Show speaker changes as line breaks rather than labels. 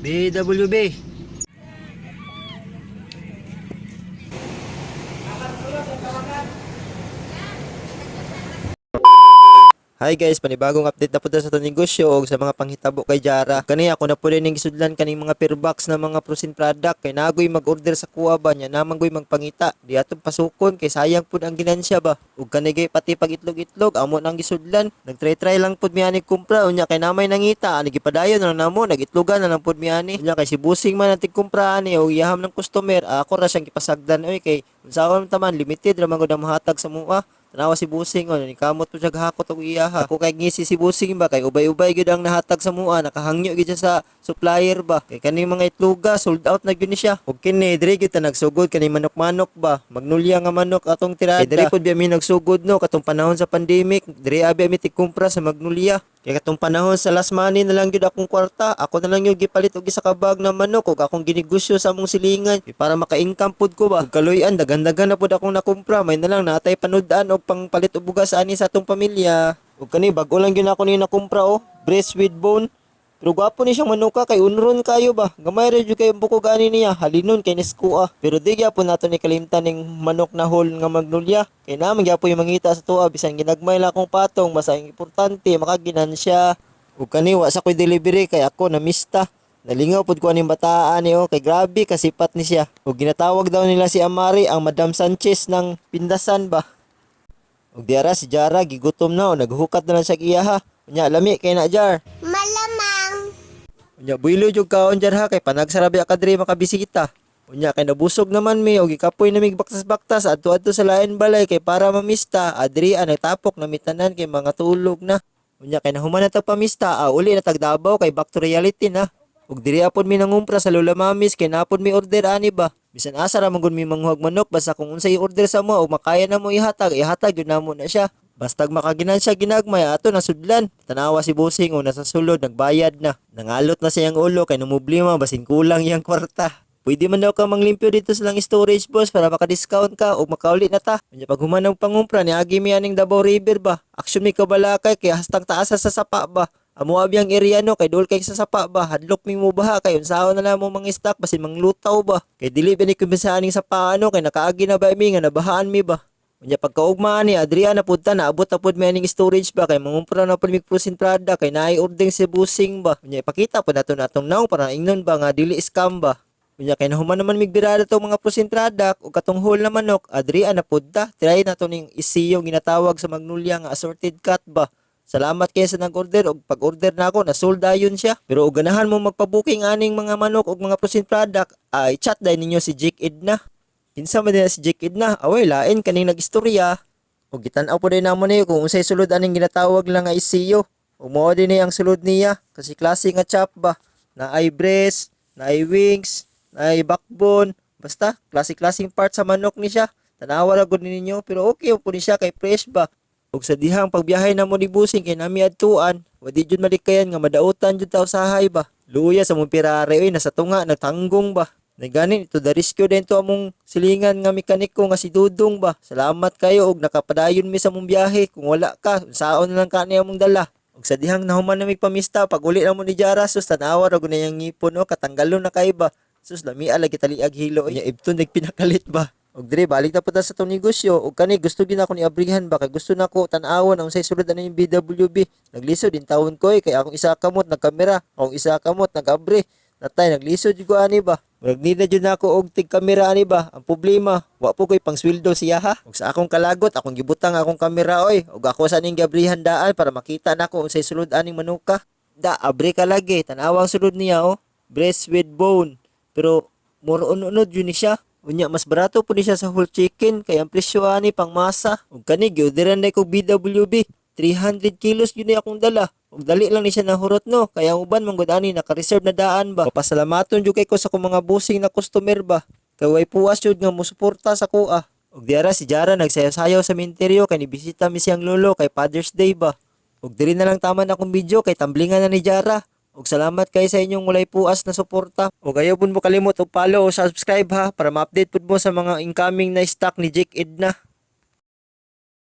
BWB. Hi guys, panibagong update na po ta sa itong negosyo o sa mga panghitabo kay Jara. Kani ako na po din yung gisudlan kaning mga per box na mga prosin product kay nagoy mag-order sa kuha ba niya namang goy magpangita. Di atong pasukon kay sayang pud ang ginansya ba. Ug kani gay pati pag itlog-itlog amo nang gisudlan. Nagtry-try lang pud mi ani kumpra unya kay namay nangita ani gipadayon na lang namo nagitlogan na lang pud mi ani. Unya kay si Busing man ang tigkumpra ani og iyaham ng customer, ako ra siyang gipasagdan oy kay unsaon taman limited ra man gud ang mohatag sa mua. Tanawa si Busing oh, nikamot po siya gahakot og iya ha. Ako kay ngisi si Busing ba kay ubay-ubay gyud ang nahatag sa mua, nakahangyo gyud siya sa supplier ba. Kay kaning mga itloga sold out na gyud ni siya. Ug kini diri gyud ta nagsugod kani manok-manok ba. Magnolia nga manok atong tirada. Kay diri pud biya mi nagsugod no katong panahon sa pandemic, diri abi mi tigkumpra sa Magnolia. Kay katong panahon sa last money na lang gyud akong kwarta, ako na lang yung gipalit og isa ka bag na manok ug akong ginegosyo sa among silingan kay para maka-income pud ko ba. Ug kaluy-an daghan-daghan na pud akong nakumpra, may na lang natay panud-an og pangpalit og bugas ani sa atong pamilya. Ug kani bag-o lang gyud ako ni nakumpra oh, breast with bone. Pero gwapo ni siyang manuka kay unron kayo ba. Gamay ra jud kayo ang buko gani niya, halinon kay niskuha. Pero di gyapon nato ni kalimtan ning manok na whole nga Magnolia. Kay naman gyapon yung mangita sa tuwa bisan ginagmay lang akong patong basta ang importante makaginansya. Ug kani wa sa koy delivery kay ako namista. Nalingaw pud ko aning bataan ni oh kay grabe kasipat ni siya. Ug ginatawag daw nila si Amari ang Madam Sanchez ng Pindasan ba. Ug diara si Jara gigutom na o naghukat na lang siya og iya ha. Unya lami kay na Jar.
Malamang.
Unya builo jud kaon jar ha kay panagsarabi ka diri makabisita. Unya kay nabusog naman mi og gikapoy na mig baktas-baktas adto-adto sa lain balay kay para mamista. Adri ang nagtapok na mitanan kay mga tulog na. Unya kay nahuman na tag pamista, uli na tag Davao kay back to reality na. Ug diri apon mi nangumpra sa Lola Mamis kay napon mi order ani ba. Bisan asa ra man gud mi manghuag manok basta kung unsay order sa mo ug makaya na mo ihatag, ihatag gyud namo na siya. Bastag makaginansya ginagmay ato nasudlan. Tanawa si Busing o nasa sulod nagbayad na. Nangalot na siyang ulo kay numublima basin kulang iyang kwarta. Pwede man daw ka manglimpyo dito sa lang storage boss para maka-discount ka o makauli na ta. Unya pag human ng pangumpra ni agi mi aning Davao River ba. Aksyon mi kabalakay kay hastang taas sa sapa ba. Amo abi ang area no kay dol kay sa sapa ba. Hadlok mi mo baha kay unsaon na lang mo mga stock basin manglutaw ba. Kay dili ba ni kumbinsa aning sapa ano kay nakaagi na ba mi nga nabahaan mi ba. Unya pagkaugma ni Adriana pud ta naabot na pud mi aning storage ba kay mangumpra na pud mig frozen product kay naay ordering si Busing ba. Unya ipakita pud nato natong naong para ingnon ba nga dili scam ba. Unya kay nahuman naman migbirada tong mga frozen product ug katong whole na manok, Adriana pud ta. Try na to ning isiyo ginatawag sa Magnolia nga assorted cut ba. Salamat kayo sa nag-order ug pag-order na ako na sold dayon siya. Pero og ganahan mo magpa-booking aning mga manok ug mga frozen product, ay chat dahil ninyo si Jake Edna. Kinsa man din na si Jake Edna? Away lain kaning nag-istorya. Ug gitan-aw po din namo niyo kung unsay sulod aning ginatawag lang nga isiyo. Ug mao din ni ang sulod niya kasi klase nga chop ba. Na ay breast, na ay wings, na ay backbone, basta klase-klaseng part sa manok ni siya. Tanawa ra gud ninyo pero okay po ni siya kay fresh ba. Ug sa dihang pagbiyahe namo ni Busing kay nami adtuan, wadi jud malikayan nga madautan jud ta usahay ba. Luya sa mong pirare oy nasa tunga nagtanggong ba. Nagani ito the rescue din to among silingan nga mekaniko nga si Dudong ba. Salamat kayo og nakapadayon mi sa mong biyahe. Kung wala ka, unsaon na lang ka niya among dala. Ug sa dihang nahuman na pamista, pag uli na mo ni Jara, sus tanawa ra gud na iyang ngipon o katanggalon na kay ba. Sus lamia lagi taliag hilo. Nya ibton nagpinakalit ba. Og dire balik na pud ta sa tong negosyo og kani gusto gid nako ni abrihan ba kay gusto nako tan-awon ang unsay sulod ani yung BWB. Naglisod din tawon ko eh, kay akong isa kamot nagkamera, akong isa kamot nagabre. Natay naglisod jud ko ani ba. Murag nida jud nako og tig kamera ani ba. Ang problema, wa po koy pangsweldo siya ha. Og sa akong kalagot, akong gibutang akong kamera oy. Og ako sa ning giabrihan daan para makita nako unsay sulod aning manuka. Da abre ka lagi, tan-awang sulod niya oh. Breast with bone. Pero mura unod yun ni siya. Unya mas barato po ni siya sa whole chicken kay ang presyo ani pang masa. Ug kani giorderan na ko BWB 300 kilos yun ni akong dala. Ug dali lang ni siya nahurot no. Kaya ang uban man gud ani naka-reserve na daan ba. Papasalamaton jud kay ko sa akong mga busing na customer ba. Kay way puas jud nga mosuporta sa kuha. Ug diara si Jara nagsayaw-sayaw sa minteryo kay nibisita mi siyang lolo kay Father's Day ba. Ug diri na lang taman akong video kay tamblingan na ni Jara. Ug salamat kay sa inyong walay puas na suporta. Ug ayaw pud mo kalimot og follow o subscribe ha para ma-update pud mo sa mga incoming na stock ni Jake Edna.